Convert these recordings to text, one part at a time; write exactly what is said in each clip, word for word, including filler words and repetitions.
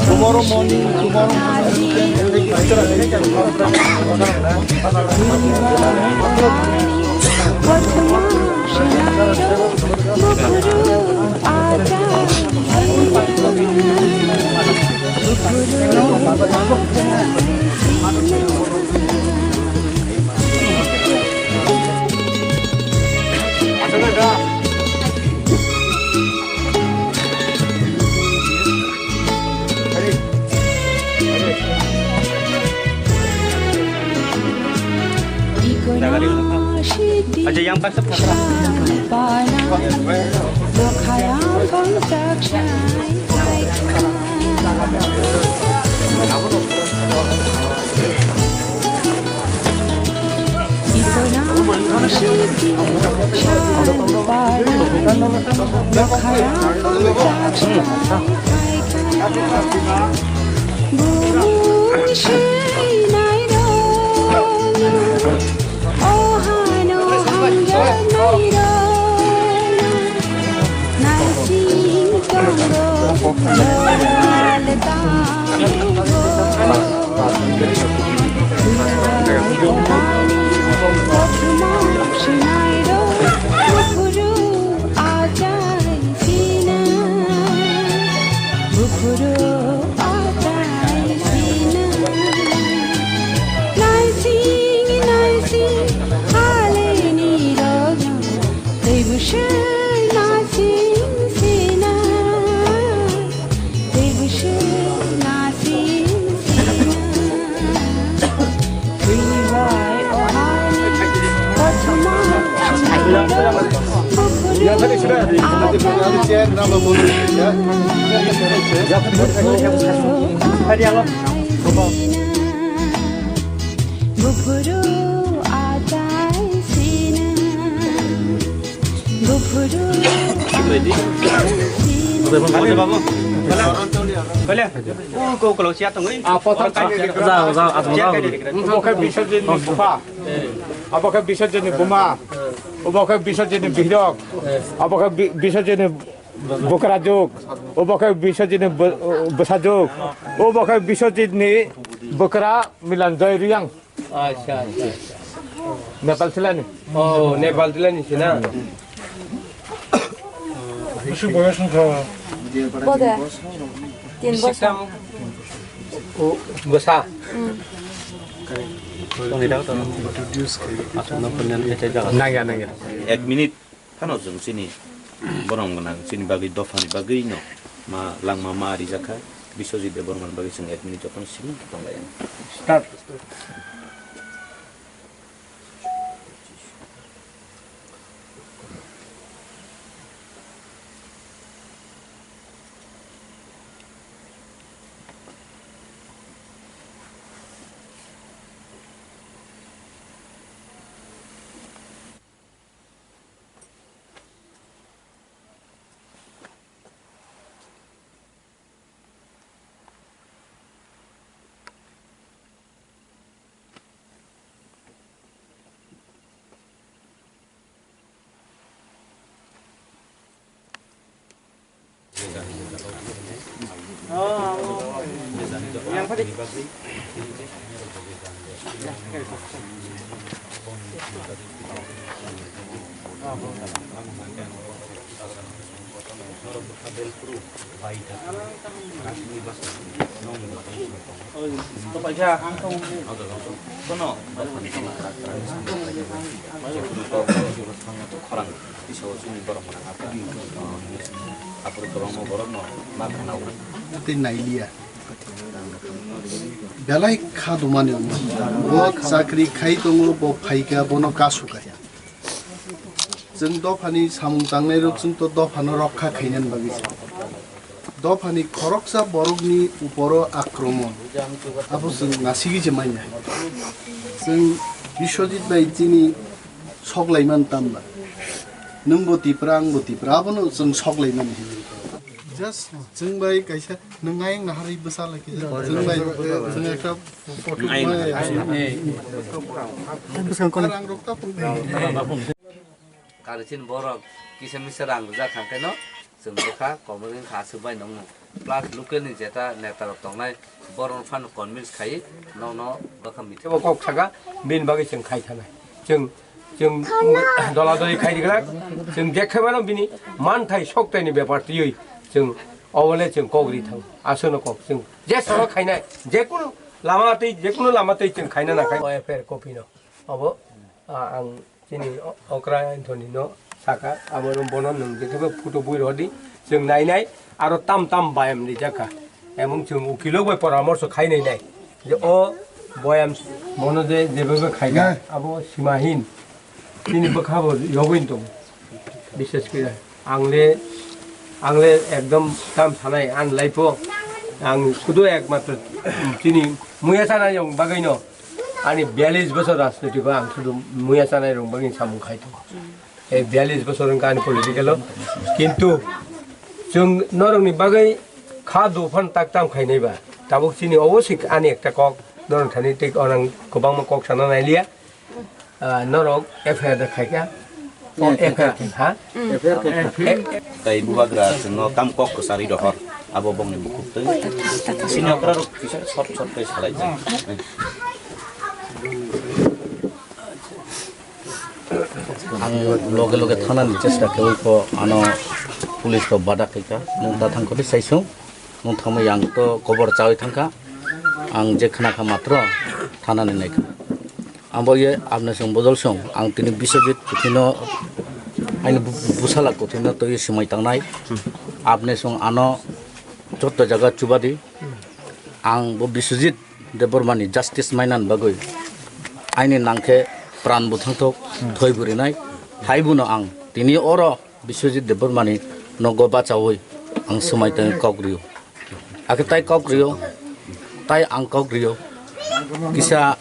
Tomorrow morning, tomorrow morning. Aja yang pas. Abo khe Biswajit ni bupha. Abo khe Biswajit ni buma. Obo khe Biswajit ni bihirok. Obo khe Bi-, Biswajit ni bwkrajwk. Obo khe Biswajit ni bw-, bwsajwk. Obo khe Biswajit ni bwkra Milanjoy Riyang. Acha, acha, acha. Nepal silani. Oh, Nepal silani sina. Bisi boyos wngkha? Bode. Tin bosor. Bwsa. Nangya, nangya. Ek minute phano chwng chini borom gwnang, chini bagwi dophani bagwi no ma langma ma rijak kha. Biswajit Debbarma ni bagwi chwng ek minute jotono simi tonglai. Start. Khorang tisao chini borok mwnang aphuru kwbangma borokno ma khna-o. Tei nailiya. Belai kha dumani wngma. Bo chakri khai tongo, bo phaikha, bono kasu kaya. Chwng dophani samung tangnai rok, chwng to dophano rokha khainani bagwi se. Dophani khoroksa borokni uporo akromon. Abo chwng nasigwi se manya. Chwng Biswajit bai chini soklaimani tamba. Nwngbo Tipra, angbo Tipra, abono chwng soklaimani hinwi. Just chwng bai kaisa nwng ayang naharwi bwsa lai khe. Chwng bai, chwng ekta photo. Bwskang kono. Rang rok ta phung. Kari chini borok kisa misa rang rijak kha khe no chwng bwkha komorni kha aswk bai nongno. Plus local ni jeta neta rok tongnai borok no phano convince khai nokno bwkha mithe. Bo kok saka bini bagwi chwng khai thanai. Chwng Chwng dola doli khai rijak, chwng je khaimano bini manthai soktaini bepar twiwi chwng obole chwng kok ri thang. Aswkno kok chwng je salo khainai, jekunu lama twi, jekunu lama twi chwng khaina nangkha. O F I R copy no obo, a, ang chini o-, okra Anthony no saka, abo bono nwng je khe photo bui rw di, chwng nainai, aro tam tam bayam rijak kha. Emung chwng ukilok bai poramorso khainai nai. Je o boyam bono je jebabe khaikha, abo simahin. Chini bwkha bo yogwin tongo. Bishes khe ang le, ang le ekdom tam sanai, ang laipo. Ang sudu ekmatro chini muya sanai rong bagwi no. Ani biyalish bosor rajniti ko ang sudu muya sanai rong bagwi samung khai tongo. Ei biyalish bosor wngkha ani political o. Kintu chwng norokni bagwi kha dophan tak tam khainai ba. Tabuk chini obo se ani ekta kok, norok thani tei onang kwbangma kok sana nailiya. Ah, norok F I R da khaikha. O F I R ha? F I R khaikha. Tei bubagra chwngno kam kok kwcharwi rohor. Abo bongni bukhuk twi. Sini okrarok kisa short short khe salaijak. Ang loge loge thanani chesta khewi pho ano police rok bada khaikha. Nwng ta thangkho de saisung. Nwng thangmai ang to kobor chawi thangkha. Ang je khna kha matro thanani naikha. Ang bo ye apne song bodol song ang tini Biswajit kuthino aini bu-, busala kuthino twi swmai tangnai. Apne song ano joto jaga chubadi. Ang bo Biswajit Debbarmani justice mainani bagwi aini nangkhe pran bo thangthok, thoi bo rinai. Haibono ang tini oro Biswajit Debbarmani nogo bachawi ang swmai tangwi kok rio. Akhe tai kok rio, tai ang kok rio. Kisa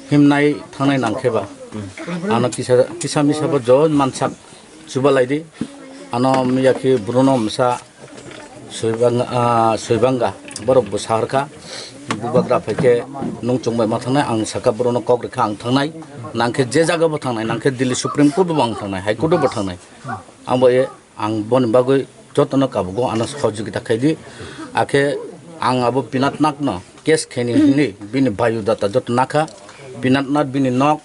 himnai thangnai nangkhe ba. Ano kisa, kisa misa bo jo mansak chubalai di. Ano miya khe Bruno msa Soibanga, ah, Soibanga, borok bo saharkha. Bubagra phai khe nung chwng bai ma thangnai, ang saka borokno kok rwkha ang thangnai, nang khe je jaga bo thangnai, nang khe Delhi Supreme Court bo ang thangnai, High Court bo thangnai. Ang bo e, ang boni bagwi jotono kabugo ano sahojogita khai di. Akhe ang abo Pinat Nath no case khaini hinwi bini biodata joto nakha. Pinat Nath bini nok,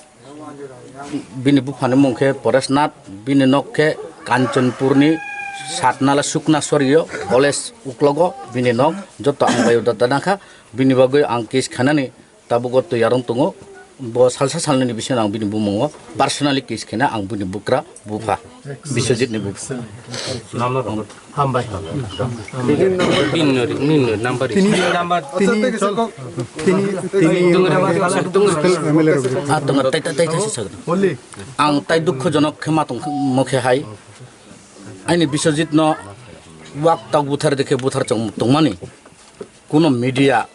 bini buphani mung khe Paresh Nath, bini nok khe Kanchanpurni Satnala Sukna Sorio college uklogo bini nok, joto ang biodata nakha. Bini bagwi ang case khanani tabuk o twi arong tongo. Bo salsa salnini bisingo ang bini bumungo personally case khena ang bini bukra bupha Biswajit ni bupha. Hambai. Nini, nini number. Tini, tini, tini, tini, M L A rok. Ah, tongo, tai, tai, tai, tai, sagna. Ang tai dukho jonok khe ma tong mokhe hai. Aini Biswajit no wak tak buthar dekhe buthar chong tongmani. Kuno media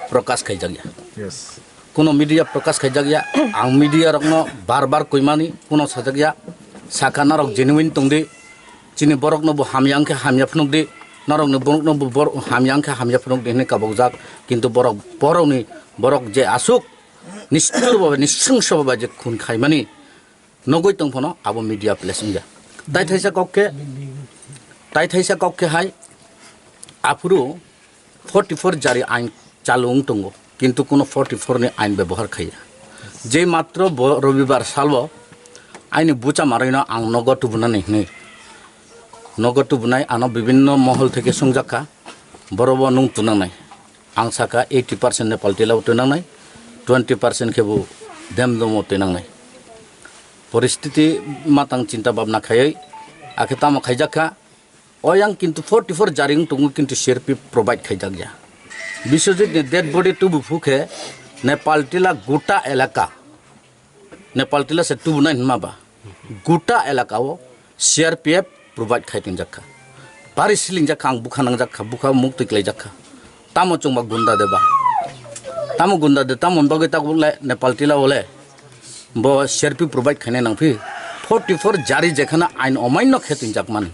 prokash khaijakya. Yes. Kuno media prokash khaijakya. Ang media rokno bar bar koimani kuno sajakya. Saka norok genuine tongdi. Chini borokno bo hamya wngkhe hamya phunukdi. Norokni borokno bo bor-, hamya wngkhe hamya phunukdi hinwi kabukjak. Kintu borok, borokni, borok je asuk nishchur baba, nishchungso baba je khun khaimani nugwi tong phano abo media place wngya. Tai thaisa kok khe, tai thaisa kok khe hai aphuru forty four jari ain chalu wng tongo, kintu kuno forty four ni ain bebohar khaiya. Je matro bo robibar salo aini bucha marwino ang nogo tubunani hinwi, nogo tubunai ano bibinno mohol theke sungjakha, borobo nung tunanai. Ang saka eighty percent Nepal tila o twi nangnai, twenty percent khe bo dem domo twi nangnai. Poristiti matang chinta bhabna khaiwi, akhe tamo khaijak kha, oyang kintu forty four jaring tongo kintu C R P F provide khaijak ya. Biswajit ni dead body tubu phu khe Nepal tila guta elaka. Nepal tila se tubunai hinma ba. Guta elaka o C R P F provide khai tongjak kha. Bari silingjak kha, ang bukha nangjak kha, bukha muk twi klaijak kha. Tamo chwngba gunda de ba. Tamo gunda de, tamo bagwi tabuk le Nepal tila o le. Bo C R P F provide khainai nang phi. Forty four jari jekhana ain omaino khe tongjak mani.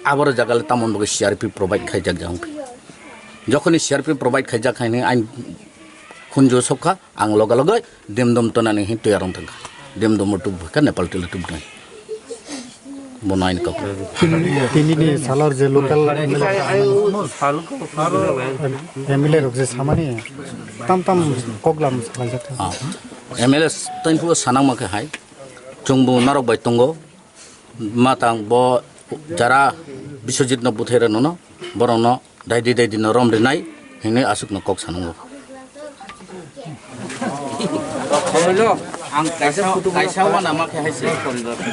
Aboro jaga le tamo bagwi C R P F provide khaijak jang phi. Jokhoni C R P F provide khaijak khainai ain khunju sokha. Ang loge loge demdom tonani hin twi arong thangkha. Demdom o tubukha Nepal tila tubunai. Bono aini kok. Tini, tini ni salar je local M L A rok je samani tam tam kok lam salaijak. Ah, M L A taimphu sanang makhe hai. Chwngbo narok bai tongo. Matang bo jara Biswajit no buthai rano no, borok no daidi daidi no rom rinai hinwi aswk no kok sanango. Ang kaisa, kaisa wana ma khe hai se.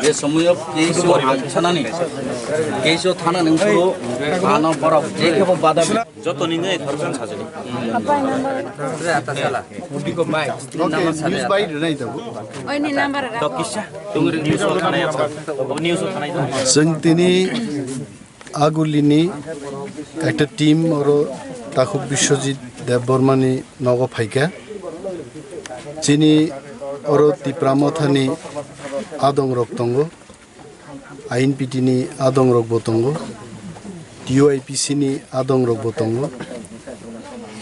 Je somoyo K S O ang thanani, K S O thanani phuru ano borok je khe bo bada. Joto ni nai thar jan sajani. Oini number. To kisa tungri news o thanai apa? News o thanai. Chwng tini Agulini ekta team oro Takhuk Biswajit Debbarmani nogo phaikha. Chini oro Tipra Mothani adongrok tongo, I N P T ni adongrokbo tongo, T U I P C ni adongrokbo tongo,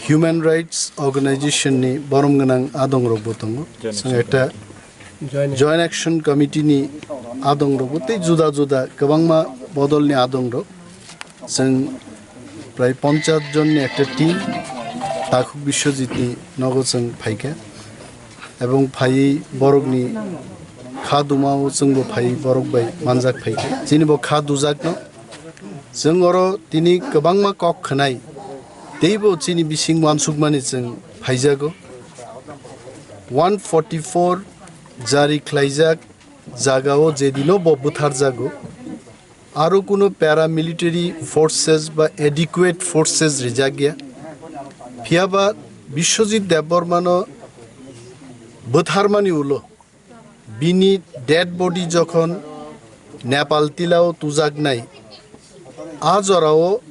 Human Rights Organization ni borom gwnang adongrokbo tongo. Chwng ekta Joint Action Committee ni adongrokbo tei juda juda kwbangma bodolni adongrok. Chwng prai ponchas jonni ekta team Takhuk Biswajitni nogo chwng phaikha. Ebong phaiwi borokni kha dumao chwngbo phaiwi borok bai manjak phaikha. Chini bo kha dujakno chwng oro tini kwbangma kok khwnai. Teibo chini bising uansukmani chwng phaijago. One forty four jari khlaijak jagao jedino bo bwtharjago, aro kuno paramilitary forces ba adequate forces rijak ya. Phiyaba Biswajit Debbarmano bwtharmani ulo bini dead body jokhon Nepal tilao tujaknai, a jorao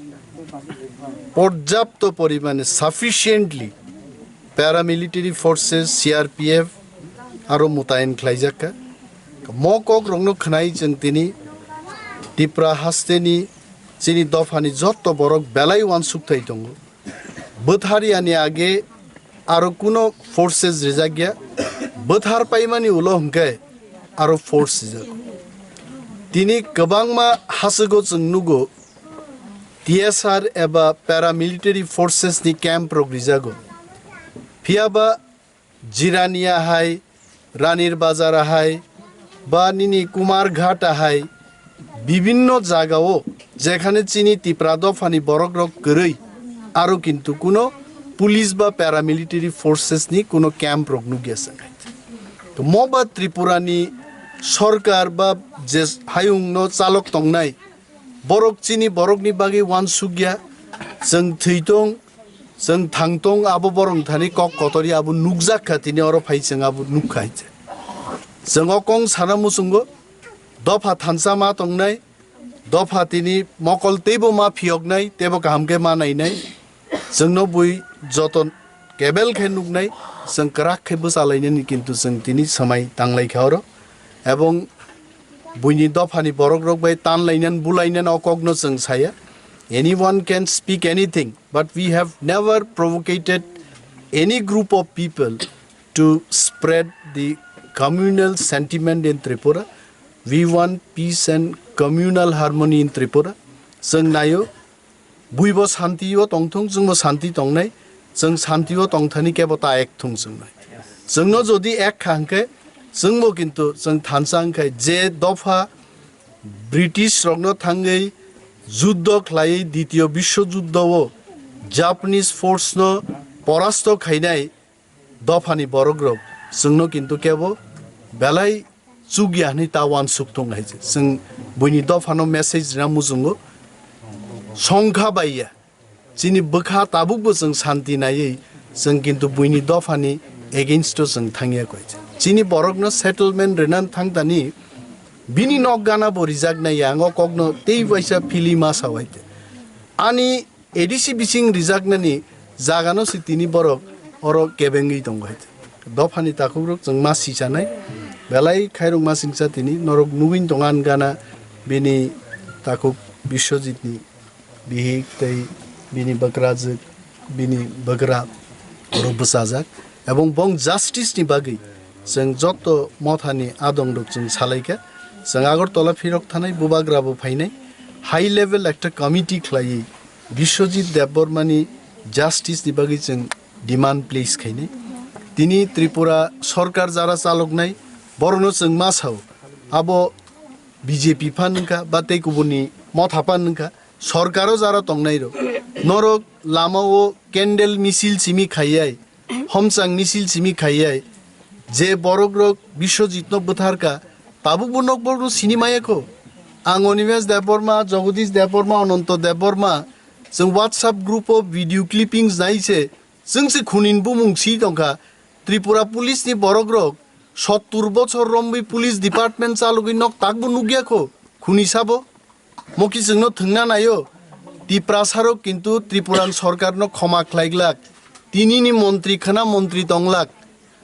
porjapto porimane, sufficiently, paramilitary forces, C R P F aro mutayen khlaijak kha. Mo kok rokno khwnai chwng tini Tipra hasteni chini dophani jotto borok belai uansukthai tongo. Bwtharyani age aro kuno forces rijak ya. Bwthar paimani ulo hwnkhe aro force rijak. Tini kwbangma hasugo chwng nugo T S R eba paramilitary forces ni camp rok rijago. Phiyaba Jirania hai, Ranir Bazar hai, ba nini Kumarghat hai, bibinno jagao jekhane chini Tipra dophani borokrok kwrwi, aro kintu kuno police ba paramilitary forces ni kuno camp rok nukya se. To mo ba Tripura ni sorkar ba je hayung no chalok tongnai, borok chini borokni bagwi uansukya, chwng thwi tong, chwng thang tong, abo borok thani kok kotori abo nukjak kha, tini oro phai chwng abo nuk kha hai se. Chwng o kong sana muchungo, dopha thansa ma tongnai, dopha tini mokol teibo ma phiyoknai, teibo kaham khe ma nainai. Chwngno bui joto kebel khe nuknai, chwng kwrak khe bwchalainani, kintu chwng tini swmai tanglai kha oro. Ebong buini dophani borokrok bai tanlainani, bulainani o kokno chwng saya. Anyone can speak anything, but we have never provocated any group of people to spread the communal sentiment in Tripura. We want peace and communal harmony in Tripura. Chwng naio, buibo santio tongthung, chwngbo santi tongnai, chwng santio tongthani kebo ta ek thung chwngnai. Chwngno jodi ek kha hwnkhe, chwngbo kintu chwng thansa hwnkhe je dopha British rokno thangwi juddo khlaiwi Ditiyo Biswo Juddo o Japanese force no porasto khainai, dophani borokrok chwngno kintu kebo belai chukya hwnwi ta uansuk tong hai se. Chwng buini dophano message rina muchungo songkha baiya. Chini bwkha tabukbo chwng santi naiwi chwng kintu buini dophani against o chwng thangya koi se. Chini borokno settlement rina thangtani bini nok gana bo rijak naiya, ang o kokno tei waisa philwi ma sa hai te. Ani A D C bising rijaknani jagano se tini borok oro kebengwi tongo hai. Dophani takhukrok chwng ma sichanai, belai khairok ma singcha tini norok nugwi tongo ani gana bini takhuk Biswajitni bihik tei bini bwkrajwk, bini bwkra oro bwchajak. Ebong bong justice ni bagwi chwng joto mothani adongrok chwng salaikha. Chwng Agartala phirok thanai, bubagra bo phainai, high level ekta committee khlaiwi Biswajit Debbarmani justice ni bagwi chwng demand place khainai. Tini Tripura sorkar jara chaloknai, borokno chwng ma sao, abo B J P phan wngkha ba tei kubuni motha phan wngkha, sorkaro jara tongnairok, norok lamao candle misil simi khaiyai, homchang misil simi khaiyai, je borokrok Biswajitno bwtharkha, tabukbo nokborokno sini maya kho. Ang Onimesh Debbarma, Jagadish Debbarma, Ananto Debbarma, chwng WhatsApp group o video clippings nai se, chwng se khunin bumung si tongkha. Tripura police ni borokrok sottur bochor romwi police department chalogwi nok takbo nukya kho, khuni sabo. Moki chwngno thwngna naio, Tiprasarok kintu Tripuran sorkarno khoma khlai glak, tinini montri khwna montri tong glak.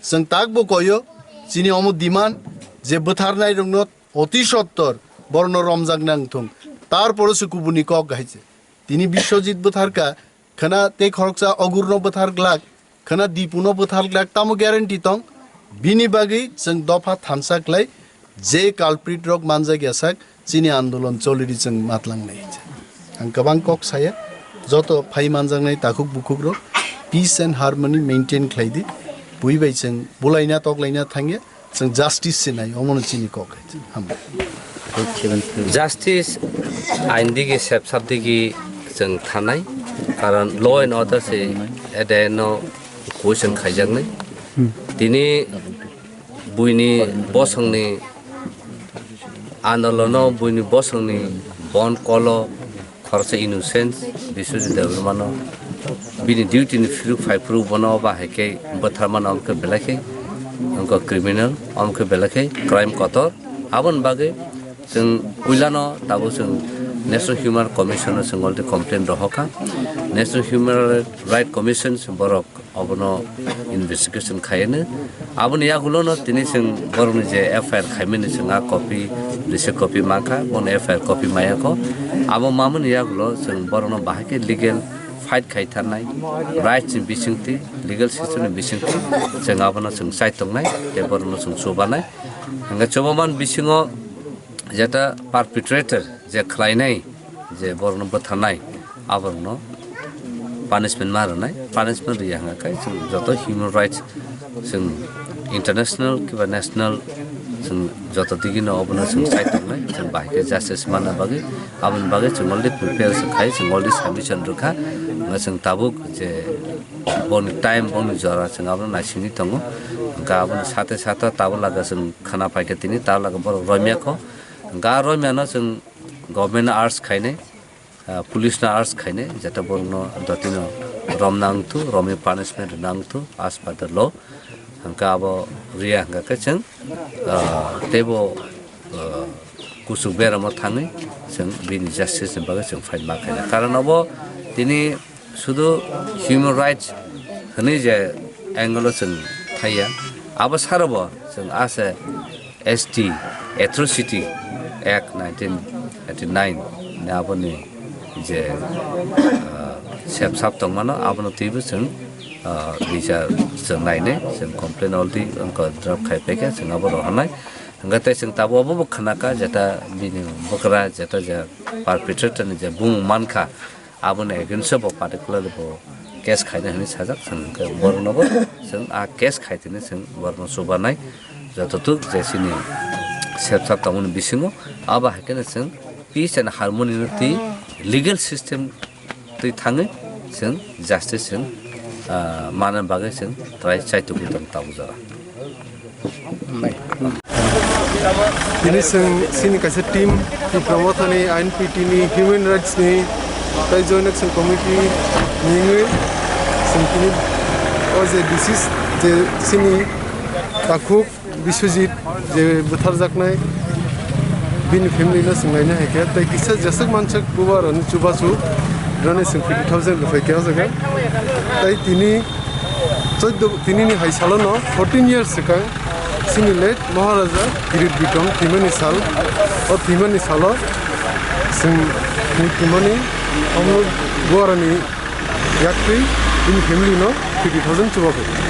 Chwng takbo koyo, chini omo demand je bwtharnairokno oti sottor borokno romjak nang thung, tarpore se kubuni kok hai se. Tini Biswajit bwtharkha, khwna tei khoroksa Ogurno bwthar glak, khwna Dipuno bwthar glak, tamo guarantee tong? Bini bagwi chwng dopha thansa khlai, je culprit rok manjak ya sak, chini andolon choliri chwng matlang nai. Ang kwbang kok saya, joto phai manjaknai takhuk bukhuk rok peace and harmony maintain khlai di, bui bai chwng bulaina toklaina thangya, chwng justice se nai, omono chini kok hai. Hambai. Justice ain digi sep sap digi chwng thanai, karon law and order se ede no question khaijaknai. Tini buini bosongni andolono buini bosongni bon kolo khoroksa innocent Biswajit Debbarmano bini duty ni phiruk phai phuru bono bahai khe bwtharmano, omo khe belai khe wngkha criminal, omo khe belai khe crime kotor. Aboni bagwi chwng puilano tabuk chwng National Human Commission no chwng already complaint rohorkha. National Human Right Commission se borok obono investigation khaiyano. Aboni yagulono tini chwng borokni je F I R khaimani chwng a copy, receipt copy mankha, bono F I R copy mayakho. Abo mamani yagulo chwng borokno bahai khe legal fight khai tharnai, rights ni bisingtwi, legal system ni bisingtwi chwng abono chwng chai tongnai tei borokno chwng chubanai. Hwnkhe chubaman bisingo jeta perpetrator je khlainai, je borokno bwtharnai, aborokno punishment ma rwnai, punishment rwya hwnkhe chwng joto human rights chwng international kiba national chwng joto digino obono chwng chai tongnai, chwng bahai khe justice manna bagwi, aboni bagwi chwng already prepare se khai, chwng already submission rwkha, hwnkhe chwng tabuk je boni time, boni jora chwng abono naisingwi tongo, hwnkhe aboni sate sate tabuk laga chwng khana paikha tini, tabuk laga borok romya kho, hwnkhe a romyano chwng government no urge khainai, ah, police no urge khainai, jata borokno dotino romna wngthu, romwi punishment rwna wngthu as per the law. Hwnkhe abo riya hwnkha khe chwng, ah, teibo, ah, kuchuk beramo thangwi chwng bini justice ni bagwi chwng fight ma khainai. Karon abo tini sudu human rights hwnwi je angle o chwng thaiya, abo saro bo chwng ase S T Atrocity Act nineteen eighty nine ni aboni je, ah, sepsap tongmano abono twibo chwng, ah, bichar chwng nainai, chwng complain already wngkha, draft khai paikha, chwng abo rohornai. Hwnkhe tei chwng tabuk obo bo khnakha jeta bini bwkra jeta je perpetrator ni je bumung mankha, aboni against o bo particularly bo case khaina hwnwi sajak, chwng hwnkhe borokno bo chwng a case khai tini chwng borokno chubanai, joto tuk je chini sepsap tongmani bisingo abo hai kheno chwng peace and harmony no twi legal system twi thangwi chwng justice chwng, ah, manna bagwi chwng try chai tongwi tong tabuk jora. Tini chwng chini kaisa team Tipra Mothani I N P T ni Human Rights ni tei Joint Action Committee ni wngwi chwng tini o je disease je chini takhuk Biswajit je butharjaknai bini family no chwng naina hai khe tei kisa jeswk mansak bubaroni chubachu rani chwng fifty thousand rwphai khe o jaga tei tini Chauddho, tinini hai salono fourteen years swkang chini late Maharaja Kirit Bikram thwimani sal, o thwimani salo chwng mui thwimani omo Guarani yaktwi bini family no fifty thousand chubaphai.